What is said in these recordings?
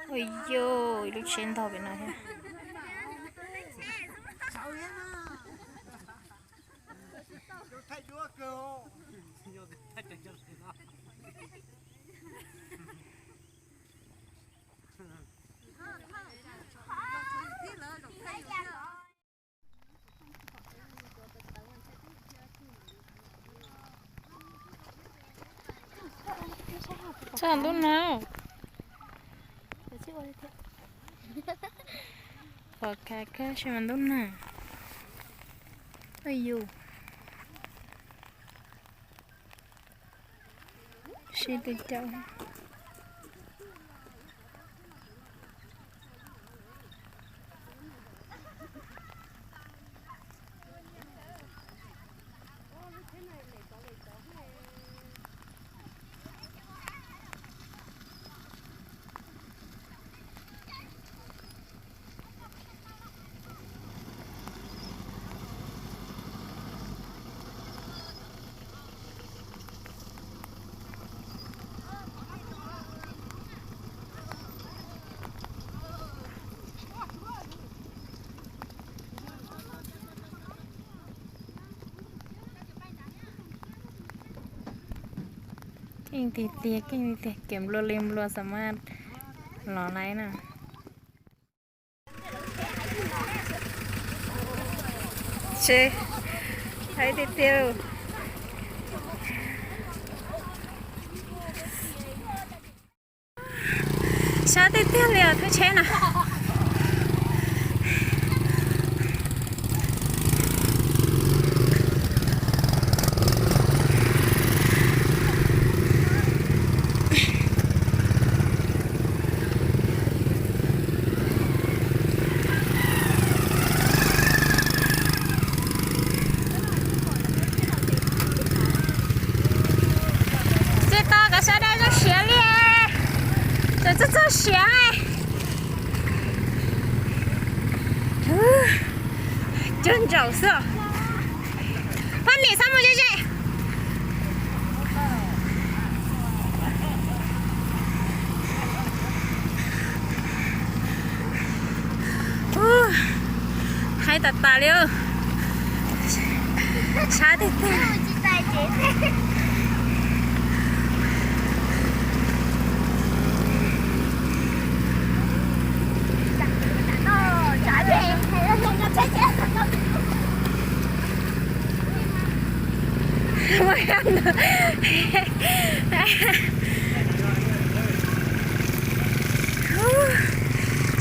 Ua yog lub tsheb ntog pem no thiab. Txog ntub no. Qhuav kav kab tsis mas ntub nag. Ua yus sib tw caum. Keej tiag tiag, keej tiag, kev nplua li nplua xa maj los lawm na. Tsheb, haib tiag tiag. Sab tiag tiag li os, thwj tsheb na. Txij tau kom sawv daws zoo siav li. Txawm txog txog siav. Cog ntsaum xwb. Poj niam txhob mus ze ze. Haib tas tas li. Sab tiag tiag.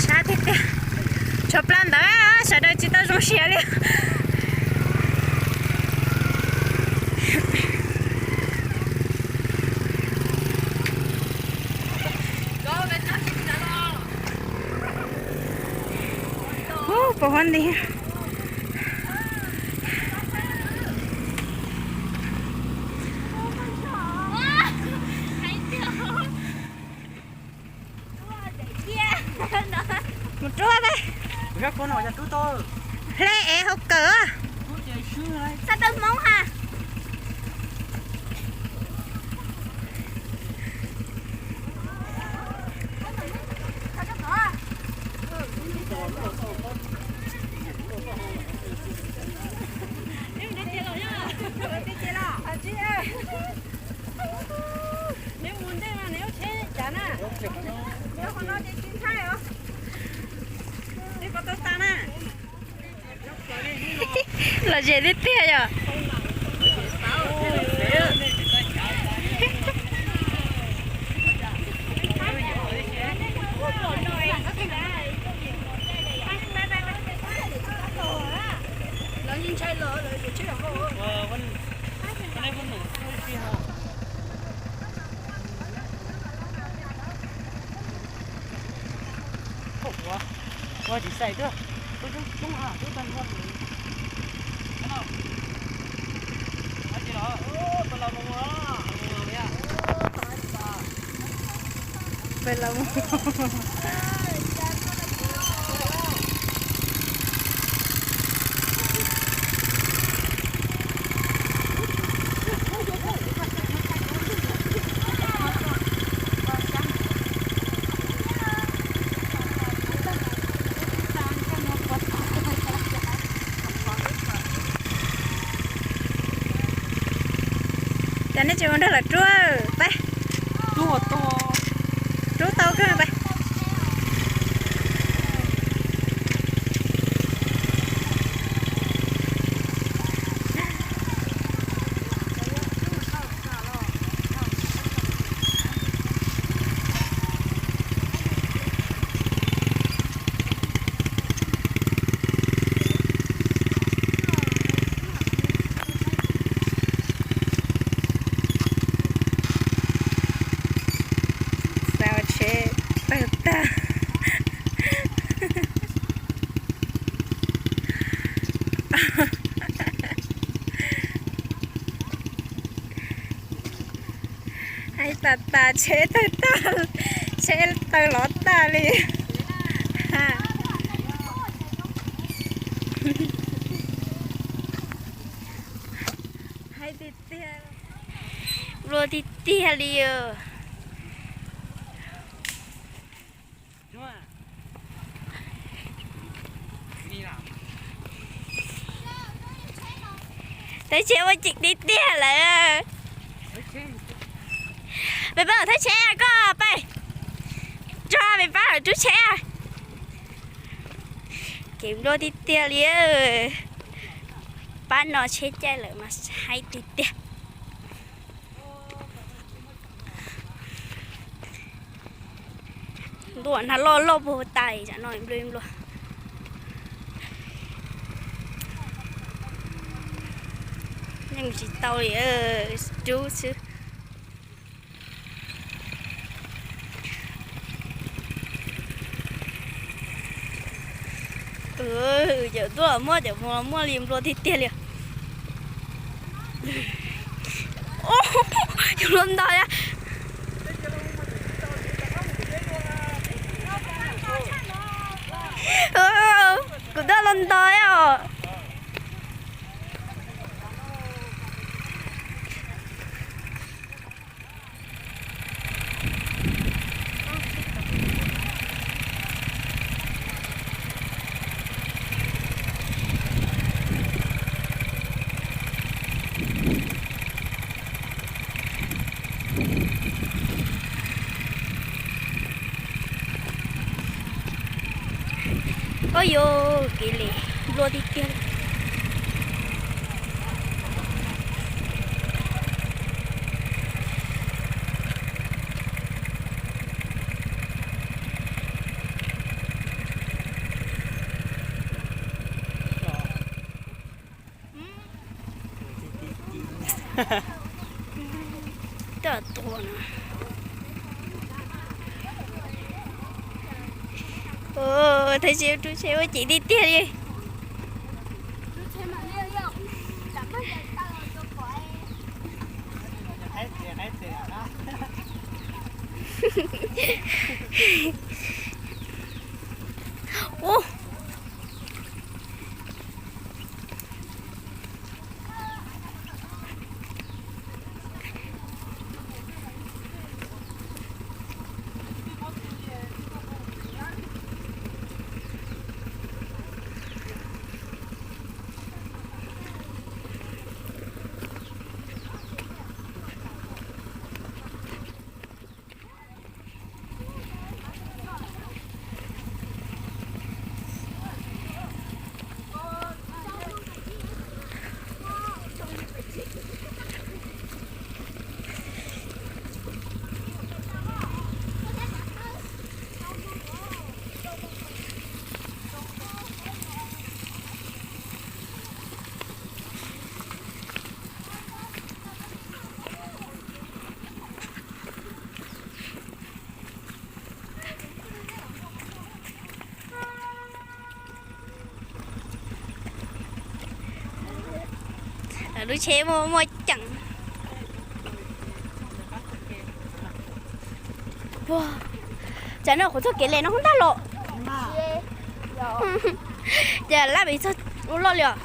Sab tiag tiag. Tshuav plab ntawd sawv daws tsis tau zoo siav li. Ub, pos huab nti. Mus rua peb. Hle es hauv kawm. Xa tau Hmoob ha. Neb mus ntej mas neb ua tsheb cas na? Neb qhov no ces tsis ntshai os. Neb puas tau tas na? Los ze tiag tiag yom. Lawv yeej ntshai los lawv tsis tsheb los. Ua tsis xaim tuaj, ua coob coob ha, coob tag nrho. Peb los mus. Nej tsis mus nrog lawv rub, peb rub tau kawg peb. Xav tsheb tawg tag. Hais tas tas tsheb tawg tag, tsheb tawg lov tag li. Hais tiag tiag, nplua tiag tiag li. Thawj tsheb ua ceem tiag tiag lawm. Peb pab thawj tsheb, koj pab tso peb pab rub tsheb. Kev nplua tiag tiag li. Pab no tsheb caij lawm mas haib tiag tiag. Ntuam nag loj loj puag tas, tsam no nplua nplua. Yeej tsis tau li, rub xwb. Cov tuaj los muaj, cov mus los muaj li, nplua tiag tiag li. Yus los ntog, kuv tuaj los ntog os. Oj yog kev li nplua tiag tiag. Thawj tsheb rub tsheb ua ceem tiag tiag li. Ub. Lub tsheb muaj muaj ceem. Tsam no qhov txoj kev li no ntag los. Ces lab pes txog ua loj li os.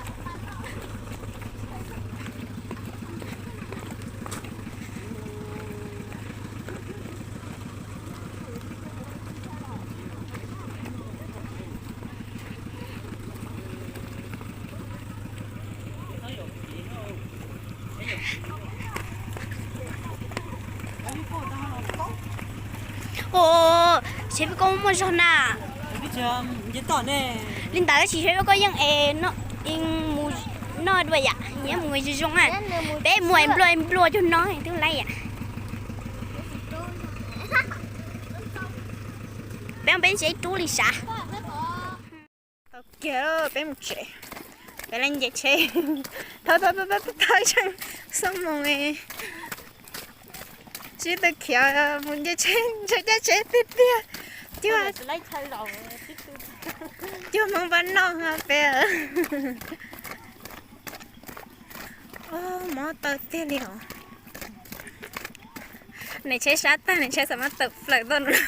Tsheb peb koj muaj zog na. Li ntawd tab sis tsheb peb koj yeej es no, mus noj dua yam, nyiam mus zoo zoo na. Peb mus nplua nplua cuag no twb laib yam. Peb peb tsev rub li sav. Tau kiag peb mus tsev, peb lawv nce tsheb. Thov thov thov thov tseem xoo moos, sib tw khiav mus nce tsheb, ntshe caij tsheb tiag tiag. Cuag, cuag Hmoob Vaj Noj peb. Mob taw tiag li os. Nws tsheb sab tag, nws tsheb xav mas tawm plaws tuaj no.